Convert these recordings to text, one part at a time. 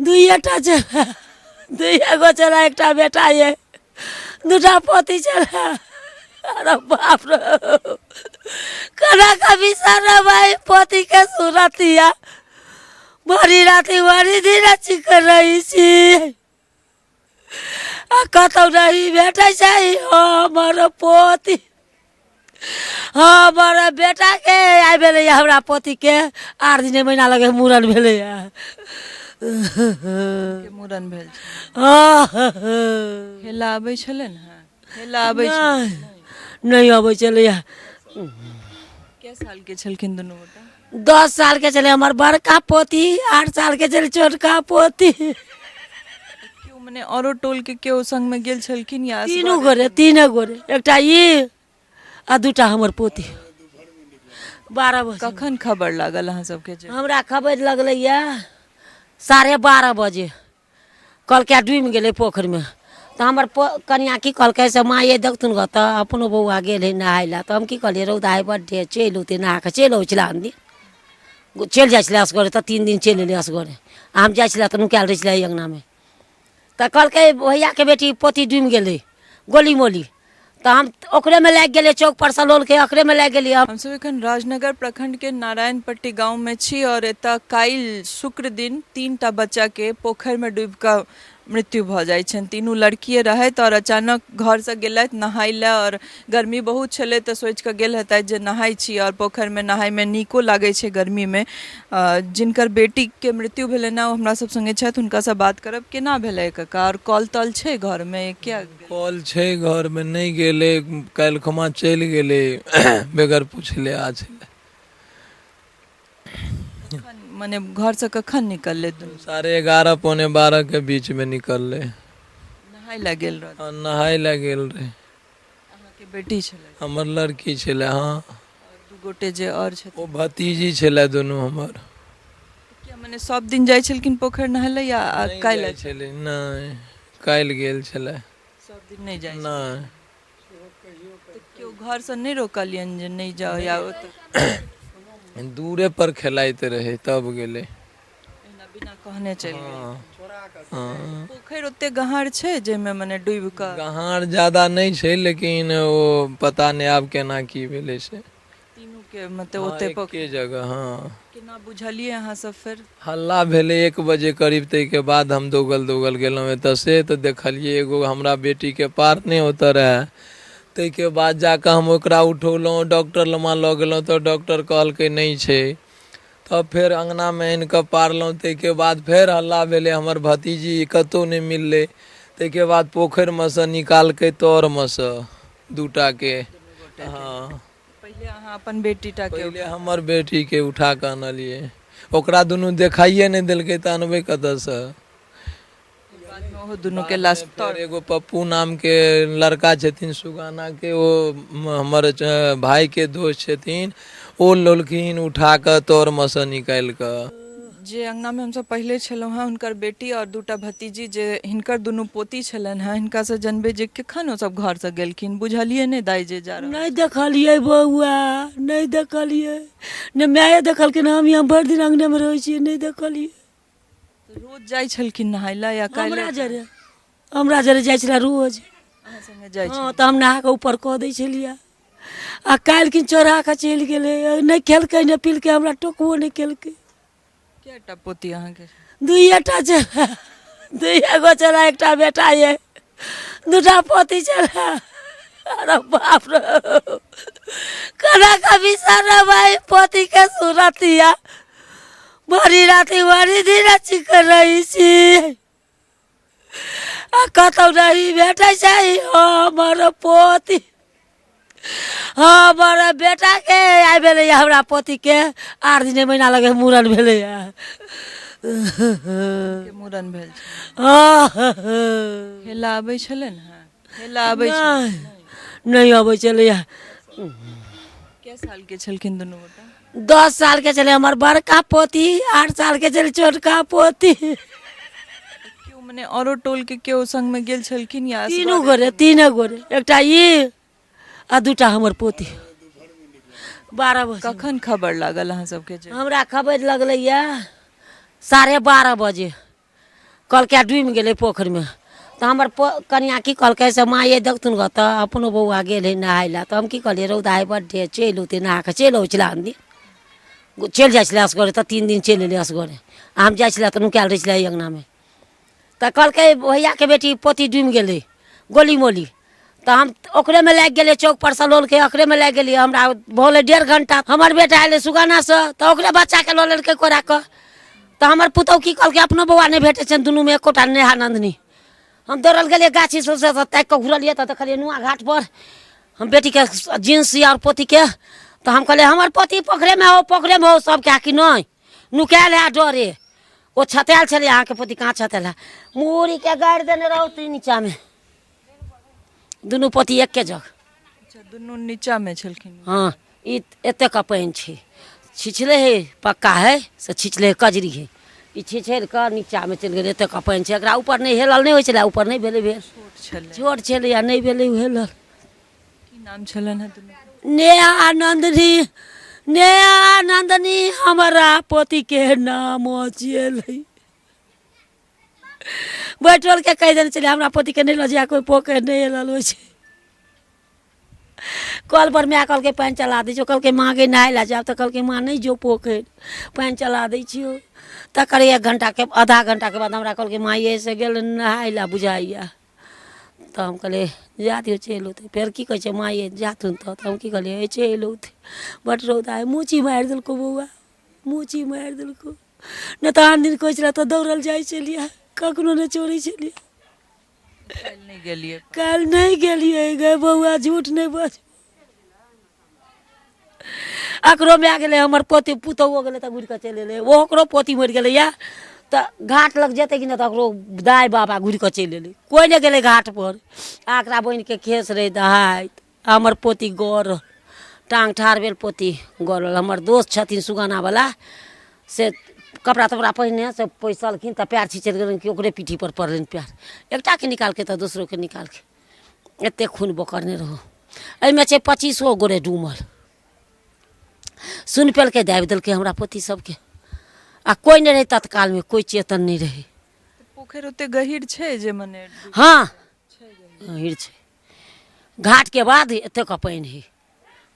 दुइएटा छलै, दुइए गो छलै। एकटा बेटा ये, दूटा पोती छलै। अरे बाप रे, केना कऽ बिसरबै पोतीके सूरतिया? भरि राति भरि दिन चिकन रहै छी आ कतहु नहि भेटै छै हमर पोती। हमर बेटाके आइ भेलैए, हमरा पोतीके 8 दिन महीना लगे मूड़न भेलैए। के मूड़न भेल छै? हँ। हेला आबै छलै ने? हेला आबै छलै? नहि अबै छलैए। कै सालके छलखिन दुनू गोटा? 10 सालके छलै हमर बड़का पोती, 8 सालके छलै छोटका पोती। केओ मने औरो टोलके केओ संगमे गेल छलखिन या तीनू गोरे? तीने गोरे, एकटा ई आ दूटा हमर पोती, 12 बजे। कखन खबर लागल अहाँ सबके जे? हमरा खबर लगलैए 12:30 बजे। कहलकै डूमि गेलै पोखरिमे। तऽ हमर पो कनिआँ की कहलकै से, माँ ये, देखथुन गऽ तऽ अपनो बौआ गेल हइ नहाय लए। तऽ हम की कहलियै, रौदा हइ बड्ड ढेर, चलि औतै नहा कऽ, चलि अबै छलै। आन दिन चलि जाइ छलै असगरे, तऽ 3 दिन चलि एलै असगरे आ हम जाइ छलै तऽ नुकायल रहै छलै एहि अङ्गनामे। तऽ कहलकै भैयाके बेटी पोती डूमि गेलै गोली मोली। तऽ हम ओकरेमे लागि गेलियै, चौक पर सँ लोलके ओकरेमे लागि गेलियै हम। हमसब एखन राजनगर प्रखंड के नारायणपट्टी गांव में छी और एतऽ काल्हि शुक्र दिन 3टा बच्चा के पोखरि में डूबि कऽ मृत्यु भऽ जाइ छनि। तीनू लड़किए रहथि और अचानक घरसँ गेलथि नहाय लए और गर्मी बहुत छलै तऽ सोचि कऽ गेल हेतथि जे नहाय छी और पोखरिमे नहायमे नीको लागै छै गर्मीमे। जिनकर बेटीके मृत्यु भेलनि हँ, ओ हमरा सब सङ्गे छथि, हुनकासँ बात करब। केना भेलै कका? आओर कल तल छै घरमे? किया कल छै घरमे? नहि गेलै, काल्हि खुमा चलि गेलै बगैर पुछले आ छलै। कखन, मने घरसँ कखन निकललै दुनू? 11:30 11:45 के बीचमे निकललै। नहाय लए गेल रहै? हँ, नहाय लए गेल रहै। अहाँके बेटी छलै? हमर लड़की छलै, हँ। आओर दू गोटे जे आओर छथिन? ओ भतीजी छलै दुनू हमर। किया, मने सब दिन जाइ छलखिन पोखरि नहाय लए या नहि काल्हि? जाइ छलै, नहि, काल्हि गेल छलै। सब दिन नहि जाइ? नहि। तऽ केओ घरसँ नहि रोकलियनि जे नहि जाउ या ओतऽ? दूरे पर खेलाइत रहै तब गेलै। एहिना बिना कहने चलि गेल? हँ। पोखरि ओते गहार छै जाहिमे मने डूबि कऽ? गहार ज्यादा नहि छै, लेकिन ओ पता नहि आब केना की भेलै से। तीनू के मतलब ओते पोखरि एके जगह? हँ। केना बुझलियै अहाँ सब फेर? हल्ला भेलै 1 बजे करीब, ताहिके बाद हम दौगल दौगल गेलहुँ एतऽ से तऽ देखलियै एगो हमरा बेटीके पार नहि ओतऽ रहए। ताहिके बाद जाकऽ हम ओकरा उठौलहुँ, डॉक्टर लमा लऽ गेलहुँ तऽ डॉक्टर कहलकै नहि छै। तब फेर अङ्गनामे आनि कऽ पारलहुँ। ताहिके बाद फेर हल्ला भेलै, हमर भतीजी कतहु नहि मिललै। ताहिके बाद पोखरिमे सँ निकालकै तरमे सँ दूटाके। हँ। पहिले अहाँ अपन बेटी टा के? पहिले हमर बेटीके उठा कऽ अनलियै। ओकरा दुनू देखाइए नहि देलकै तऽ अनबै कतऽसँ? बादमे ओहो दुनू के लाश? फेर एगो पप्पू नामके लड़का छथिन सुगानाके, ओ हमर भाइके दोस्त छथिन, ओ लौलखिन उठा कऽ तरमे सँ निकालि कऽ। जे अङ्गनामे हमसब पहिले छलहुँ हेँ, हुनकर बेटी आओर दूटा भतीजी जे हिनकर दुनू पोती छलनि हेँ, हिनकासँ जनबै जे कखन ओसब घरसँ गेलखिन। बुझलियै नहि दाइ जे जा रहल? नहि देखलियै बौआ, नहि देखलियै। ने माये देखलखिन, हम भरि दिन अङ्गनेमे रहै छियै, नहि देखलियै। रोज जाइ छलखिन नहाय लए या काल्हि? हमरा जरे जाइ छलै रोज। अहाँ संगे जाइ? हँ, तऽ हम नहा कऽ ऊपर कऽ दै छलियै आ काल्हिखिन चोरा कऽ चलि गेलै। नहि खेलकै, नहि पीलकै, हमरा टोकबो नहि केलकै। कएटा पोती अहाँके? दुइएटा छलै, दुइए गो छलै। एकटा बेटा ये, दूटा पोती छलै। अरे बाप रे, केना कऽ बिसरबै पोतीके सूरतिया? भरि राति भरि दिन चिकन रहै छी आ कतहु नहि भेटै छै हमर पोती। हमर बेटाके आइ भेलैए, हमरा पोतीके 8 दिन महीना लगे मूड़न भेलैए। के मूड़न भेल छै? हँ। हेला आबै छलै ने? हेला आबै छलै? नहि अबै छलैए। कै सालके छलखिन दुनू गोटा? 10 सालके छलै हमर बड़का पोती, 8 सालके छलै छोटका पोती। केओ मने औरो टोलके केओ संगमे गेल छलखिन या तीनू गोरे? तीने गोरे, एकटा ई आ दूटा हमर पोती, 12 बजे। कखन खबर लागल अहाँ सबके जे? हमरा खबर लगलैए 12:30 बजे। कहलकै डूमि गेलै पोखरिमे। तऽ हमर कनिआँ की कहलकै से माँ ये देखथुन गऽ, तऽ अपनो बौआ गेल हइ नहाय लए। तऽ हम की कहलियै, रौदा हइ बड्ड ढेर, चलि औतै नहा कऽ, चलि अबै छलै आन दिन, चलि जाइ छलै असगरे। तऽ 3 दिन चलि एलै असगरे, आ हम जाइ छलै तऽ नुकायल रहै छलै एहि अङ्गनामे। तऽ कहलकै भैयाके बेटी पोती डूमि गेलै गोली मोली। तऽ हम ओकरेमे लागि गेलियै, चौक पर सँ लोलके ओकरेमे लागि गेलियै। हमरा भऽ गेलै 1.5 घंटा। हमर बेटा एलै सुगानासँ, तऽ ओकरे बच्चाके लऽ लेलकै कोरा कऽ। तऽ हमर पुतहु की कहलकै, अपनो बौआ नहि भेटै छनि दुनूमे एकोटा नेहा नन्दनी। हम दौड़ल गेलियै गाछी सबसँ ताकि कऽ घुरलियै, तऽ देखलियै नुआ घाट पर हम बेटीके जींस आओर पोतीके। तऽ हम कहलियै हमर पोती पोखरेमे हो, पोखरेमे हो। सबके कि नहि नुकायल है डरे, ओ छतायल छलै। अहाँके पोती कहाँ छतायल है? मूड़ीके गाड़ि देने रहू तू नीचाँमे, दुनू पोती एके जगह। अच्छा, दुनू नीचामे छलखिन? हँ, ई एतेक पानि छै, छिछले है, पक्का है से छिछले है, कजरी है। ई छिछड़ि कऽ नीचाँमे चलि गेलै। एतेक पानि छै, एकरा ऊपर नहि हेलल नहि होइ छलै, ऊपर नहि भेलै भेल। छोट छलै? छोट छलै आ नहि भेलै हेलल। की नाम छलनि हेँ दुनू? नेहा नन्दनी, नेहा नन्दनी हमरा पोतीके नाम छलै। बैठलके कहि देने छलियै हमरा पोतीके नहि लऽ जाय कोइ पोखरि, नहि हेलल होइ छै। कल पर माय कहलकै पानि चला दै छियौ। कहलकै माँ गे नहाय लए जायब? तऽ कहलकै माँ नहि जो पोखरि, पानि चला दै छियौ। तकर 1 घंटाके आधा घंटाके बाद हमरा कहलकै माँ ये से गेल नहाय लए बुझाइए। तऽ हम कहलियै जा दियौ, चलि औतै। फेर की कहै छै माँ ये जाथुन? तऽ हम की कहलियै, चलि औतै, बड रौदा हइ। मोची मारि देलकौ बौआ, मोची मारि देलकौ। नहि तऽ आन दिन कहै छलै तऽ दौड़ल जाइ छलियै, कखनो नहि छोड़ै छलियै। काल्हि नहि गेलियै? काल्हि नहि गेलियै गे बौआ, झूठ नहि बज। अकरो माय गेलै, हमर पोती पुतहुओ गेलै, तऽ घुरि कऽ चलि एलै। ओ ओकरो पोती मरि गेलै या तऽ घाट लग जेतै कि नहि, तऽ ओकरो दाय बाबा घुरि कऽ चलि एलै, कोइ नहि गेलै घाटपर। आ एकरा बहिनके खेस रहै दहाइत, हमर पोती गौर टाँग ठाढ़ भेल, पोती गड़ल। हमर दोस्त छथिन सुगानावला, से कपड़ा तपड़ा पहिने से पैसलखिन तऽ पएर छिचरि गेलनि कि ओकरे पीठीपर पड़लनि पएर। एकटाके निकालकै तऽ दोसरोके निकालकै, एतेक खून बोकरने रहौ। एहिमे छै 25 गोरे डूमल, सुनि पेलकै, दाबि देलकै हमरा पोती सबके, आ कोइ नहि रहै तत्कालमे, कोइ चेतन नहि रहै। पोखरि ओते गहीर छै जे मने? हँ, गहीर छै। घाटके बाद एतेक पानि हइ,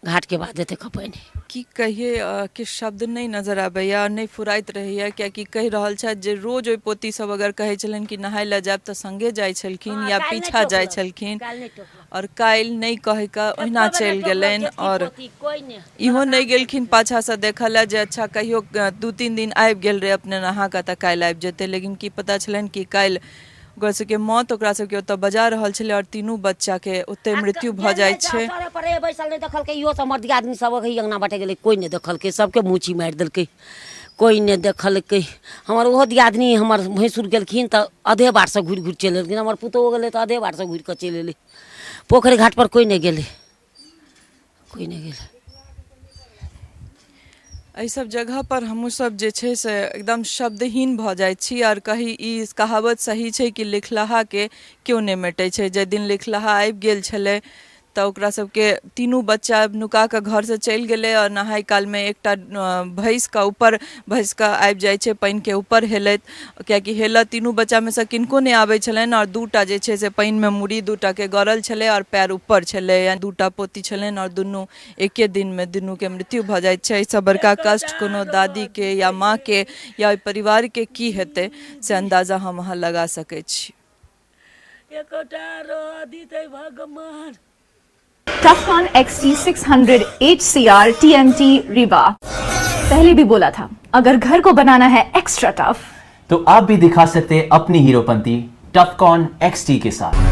घाटके बाद एतेक पानि हइ। की कहिए, कि शब्द नहि नजर आबैया, नहि फुराइत रहैया, कियाकि कहि रहल छथि जे रोज ओहि पोती सब अगर कहै छलनि कि नहाय लए जायब तऽ संगे जाइ छलखिन या पीछा जाइ छलखिन, आओर काल्हि नहि कहि कऽ ओहिना चलि गेलनि, आओर इहो नहि गेलखिन पाछासँ देखऽ लए जे अच्छा कहियो 2-3 दिन आबि गेल रहै अपने नहा कऽ तऽ काल्हि आबि जेतै। लेकिन की पता छलनि कि काल्हि ओकरा सबके मौत ओकरा सबके ओतऽ बजा रहल छलै आओर तीनू बच्चाके ओतै मृत्यु भऽ जाइ छै। पर बैसल नहि देखलकै, इहो सब मर्द आदमी सब ओहि अङ्गना बाटे गेलै, कोइ नहि देखलकै, सबके मूछी मारि देलकै, कोइ नहि देखलकै। हमर ओहो दियादनी हमर भैंसुर गेलखिन तऽ आधे बाटसँ घुरि घुरि चलि एलखिन। हमर पुतोहो गेलै तऽ आधे बाटसँ घुरि कऽ चलि एलै। पोखरि घाटपर कोइ नहि गेलै, कोइ नहि गेलै। एहि सब जगह पर हमहूँ सब जे छै से एकदम शब्दहीन भऽ जाइ छी, आओर कही ई कहावत सही छै कि लिखलाहाके केओ नहि मेटै छै। जाहि दिन लिखलाहा आबि गेल छलै तऽ ओकरा सबके तीनू बच्चा नुका कऽ घरसँ चलि गेलै, आओर नहाय कालमे एकटा भैंसके ऊपर भैंसके आबि जाइ छै पानिके ऊपर हेलैत, कियाकि हेलऽ तीनू बच्चामे सँ किनको नहि आबै छलनि, आओर 2टा जे छै से पानिमे मूड़ी 2टाके गड़ल छलै आओर पएर ऊपर छलै। 2टा पोती छलनि आओर दुनू एके दिनमे दुनूके मृत्यु भऽ जाइ छै। एहिसँ बड़का कष्ट कोनो दादीके या माँके या ओहि परिवारके की हेतै से अन्दाजा हम अहाँ लगा सकै छी। एकोटा रह दितै भगवान। Tufcon XT600 HCR TMT Rebar। पहले भी बोला था, अगर घर को बनाना है एक्स्ट्रा टफ तो आप भी दिखा सकते हैं अपनी हीरोपंती टफकॉन XT के साथ।